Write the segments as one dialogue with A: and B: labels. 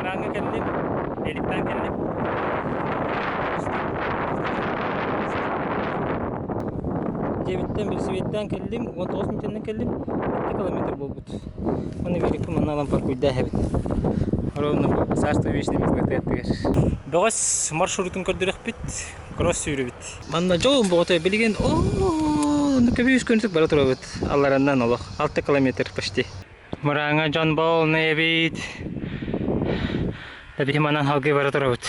A: Мырааҥҥа кэллим, эликтаан кэллим. Дьиэбиттэн билсибиттэн кэллим, 19 мүнүүтэнэн кэллим, 2 километр буолбут. Уонна биириккэ манна ылан паркуйдаах эбит. Ровно бу царство вечный мезготеттигэр. Бөҕөс маршрутун көрдөрөхпүт, кросс сүүрүбүт. Манна дьол боҕото билигин оо көбүүс күнтүк бара турабыт. Аллараннан олох 6 километр почти. Мырааҥа дьон болнай эбит. Эбиһи манан халгыы бара турабыт.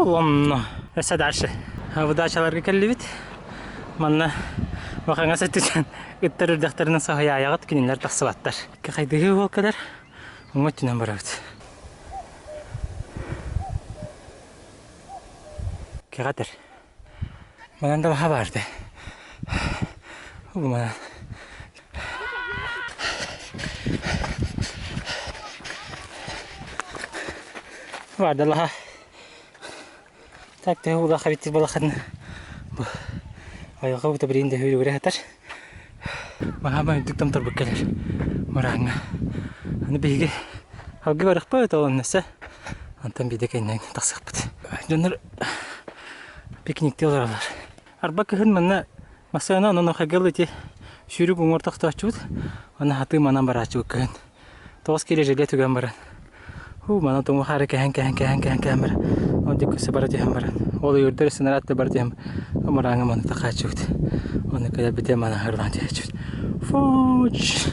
A: Онно. Өссө дальше. Выдачаларга кэллибит. Манна бахаҥа сыттысан ыттар үрдэхтэринэн саһыйаайаҕыт кинилэр тахсыбаттар. Хайдыһыы уол кэлэр. Уҥа өттүнэн барабыт. Кэҕэтэр. Манан да баха баар да. Бу манан. Баардалаха. Так төһө улаха биттир балахатын бу айылҕа бута билигин да үөрэ сытар. Маһаама үрдүк томторбут кэлэр мырааҥҥа. Аны биһиги алгы барыахпыт ол оннуса. Онтон биирдэ кэннинэн тахсыахпыт. Дьоннор пикниктии олороллор. Арба кыһын манна массыына онон охайгал ити сүүрүк уҥуор тохтооччубут. Аны хатыы манан барааччыбыт кыһын. Тоҕус киилэ желе түгэн баран. Һуу, манан тоҥу хаары кэһэн кэһэн кэһэн кэһэн кэһэн баран. Ол диэки өссө бара түһэн баран. Ол үйүрдэр сынараат да бара түһэн мырааҥҥа маны тахааччыбыт. Оны кэлэрбитэ маны харлаан түһээччибит. Фуч!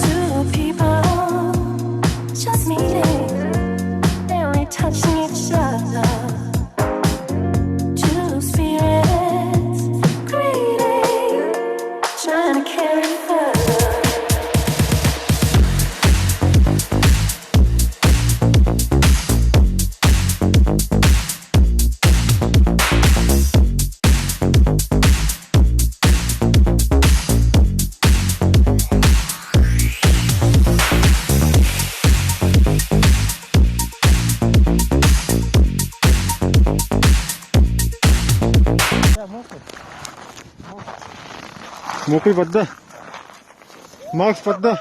B: Two people just meeting, barely touching each other. Two spirits greeting, trying to carry further.
C: Мокрый барда. Макс барда.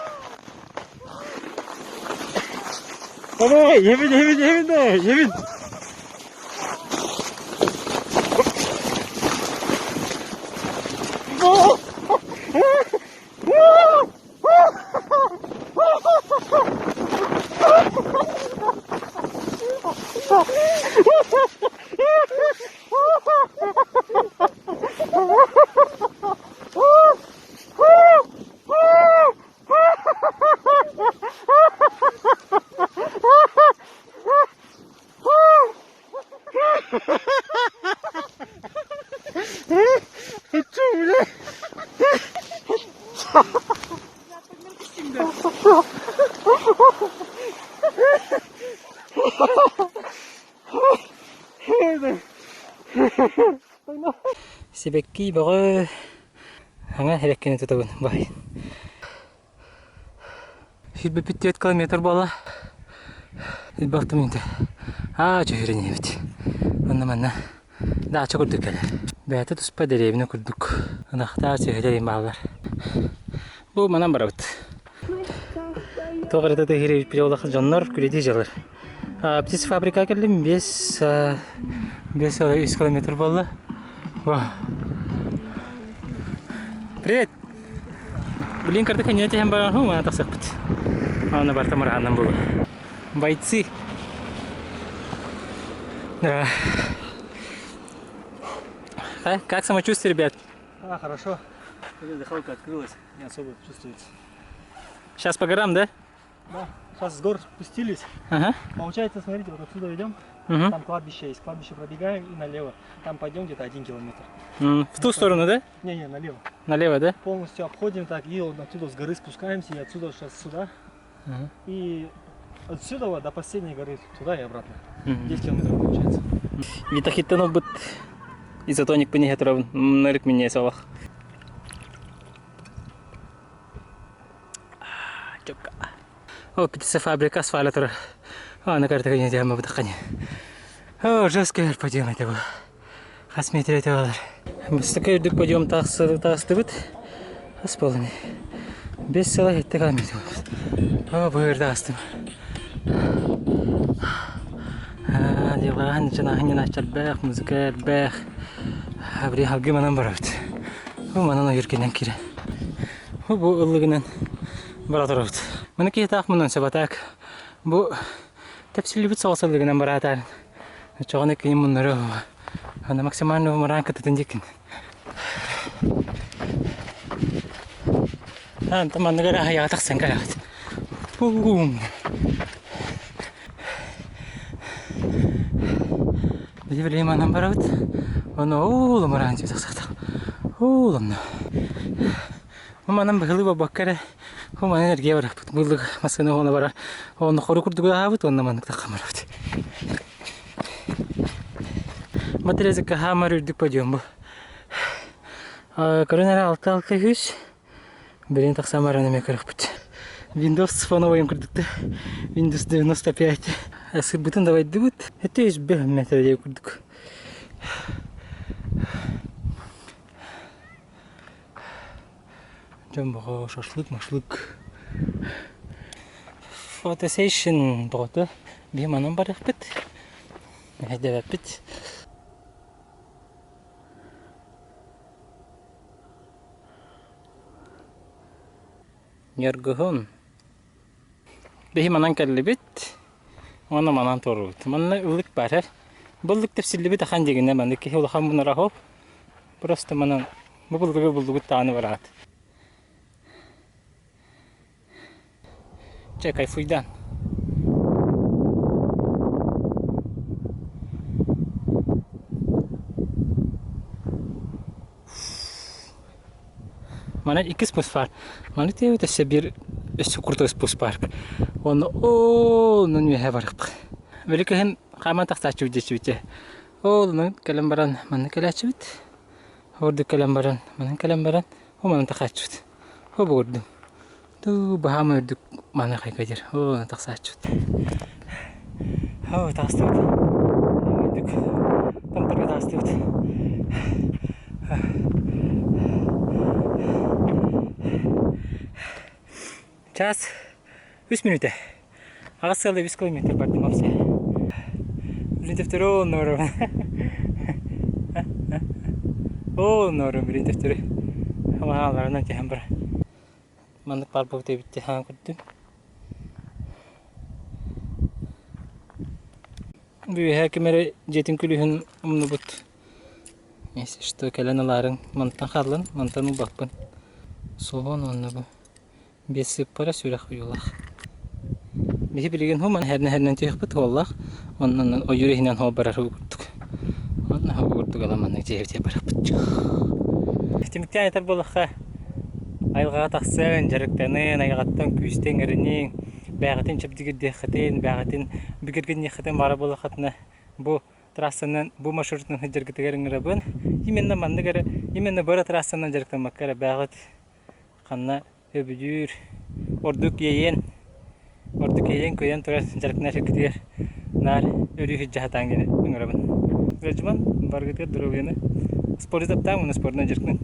C: Давай, Евин, Евин, Евин, да, Евин.
A: Сибэкки бөҕө Хаҥа эрэккини тутабын бай. Сүүрбэппит түөрт километр буолла. Илбахтым инте. Аа, чөһүрэн иһэбит. Онно манна даача курдук кэлэр. Бэйэтэ туспа дэриэбинэ курдук. Ынахтаах сүөһүлэр им бааллар. Бу манан барабыт. Туох эрэ тыһыыр эбит улахан дьоннор күлэдии дьалар. Птицефабрика кэллим 5 5 километр буолла. Привет! Блин, карта кэннинэ түһэн баран ху мана тахсыахпыт. Аны барта мырааннан буолуо. Бойцы. Да. А, как самочувствие, ребят?
C: А, хорошо. Дыхалка открылась, не особо чувствуется.
A: Сейчас по горам, да?
C: Да, сейчас с гор спустились.
A: Ага.
C: Получается, смотрите, вот отсюда идем,
A: Угу.
C: там кладбище есть, кладбище пробегаем и налево. Там пойдем где-то 1 километр.
A: В ту сторону, да?
C: Не-не, налево.
A: Налево, да?
C: Полностью обходим так и вот оттуда с горы спускаемся, и отсюда сейчас сюда. И отсюда вот до последней горы туда и обратно. 10 километров получается.
A: Витахиттан ылбыт изотоник пинеһэ турабын, нарык минньигэс олох. Ол птицефабрика асфальта турар. Аны картага не диама бутаххани. О, жесткий подъем это был. Хас метр это болар. Бастакы үрдүк подъем тахсыбыт. Хас буолан. 5 сыла хетте километр. О, бу жерде астым. Дьылҕаһын чанаһын аччарбэх, музыка элбэх. Абри халгы манан барабыт. Бу манан ойур кэнэн киирэн. Бу ыллыгынан бара турабыт. Маны киһи таах мунан сөбатаак. Бу тэпсиллибит соҕус ыллыгынан бараатаарын. Оччоҕуна кини муннары аны максимально мураан кытытын диккин. Антон манныгар аһыйаҕа тахсан кэлэҕит. Бум! Биһи билигин манан барабыт. Ону оол мураан дии тахсахтах. Оол онно. Манан быһылыы буолбакка эрэ бу манан эргийэ барахпыт. Быыллык массыына уона барар. Онно хору курдук аһаабыт уонна маннык таххан барабыт. Материазыкка хаамар үрдүк подъем бу. Көрөн эрэ алта-алта үс. Билин тахсан баран эмиэ көрөхпүт. Windows фоновойун курдук да. Windows 95. Сырбытын давайдыбыт. Это есть бэһ метр курдук. Дьон бөҕө шашлык, машлык. Фотосейшн бөҕөтө. Биһи манан барыахпыт. Эһэйдэбэппит. Ньургуһун. Биһи манан кэллибит. Уонна манан туруубут. Манна ыллык баар эр. Бу ыллык тэпсиллибит ахан дьигинэ маннык киһи улахан мунара хоп. Просто манан бу булгуга буллугут даҕаны бараат. Чэ, кайфуйдан. Манан иккис спуск баар. Маны тиэбит өссө биир өссө крутой спуск баар. Уонна оонун үөһэ барыахпыт. Били кыһын хааман тахсааччыбыт диэччибит. Ол онон кэлэн баран манна кэлээччибит. Ордук кэлэн баран манан кэлэн баран о манан тахааччыбыт. О бугурдум. Туу баһаам үрдүк маны хайга диир. О тахсааччыбыт. О таҕыстыбыт. Үрдүк томторго таҕыстыбыт. Час үс мүнүүтэ. Аҕыс сыала үс километр бардым вообще. Блин второго нору. О, нору, блин, второй. Хамааларынан түһэн бар. Маннык баар буолбут эбит дии хаан көрдүм. Үөһээ ким эрэ дьиэтин күлүүһүн умнубут. Если что, кэлэн ылаарыҥ. Мантан хааллын, мантан ылбаппын. Суоҕун уонна бу. Биэс сыыппара сүрэх уйулаах. Биһи билигин хуман хэрнэ-хэрнэн түһүөхпүт уоллаах. Оннон ойуур иһинэн хоо барар курдук. Онно хоо курдук аламаннык дьиэбитигэр барахпыт. Түмүктээн этэр буоллахха, айылҕаҕа тахсыаҥ, дьарыктаныан, айылҕаттан күүстэ иҥэриниҥ, бэйэҕитин чэбдигирдиэххитин, бэйэҕитин бигэргиниэххитин баара буоллаххытына, бу трассанан бу маршрутунан сылдьаргытыгар ыҥырабын. Именно маннык эрэ, именно бу эрэ трассанан дьарыктаммакка эрэ бэйэҕит ханна өбүлүүр, ордук иэйэн, ордук иэйэн-көйөн турар дьарыктанар сиргитигэр наар өрүү сылдьа сатаан гына ыҥырабын. Ыалдьыман, барыгытыгар доруобуйаны спорду таптаан уонна спордунан дьарыктанан.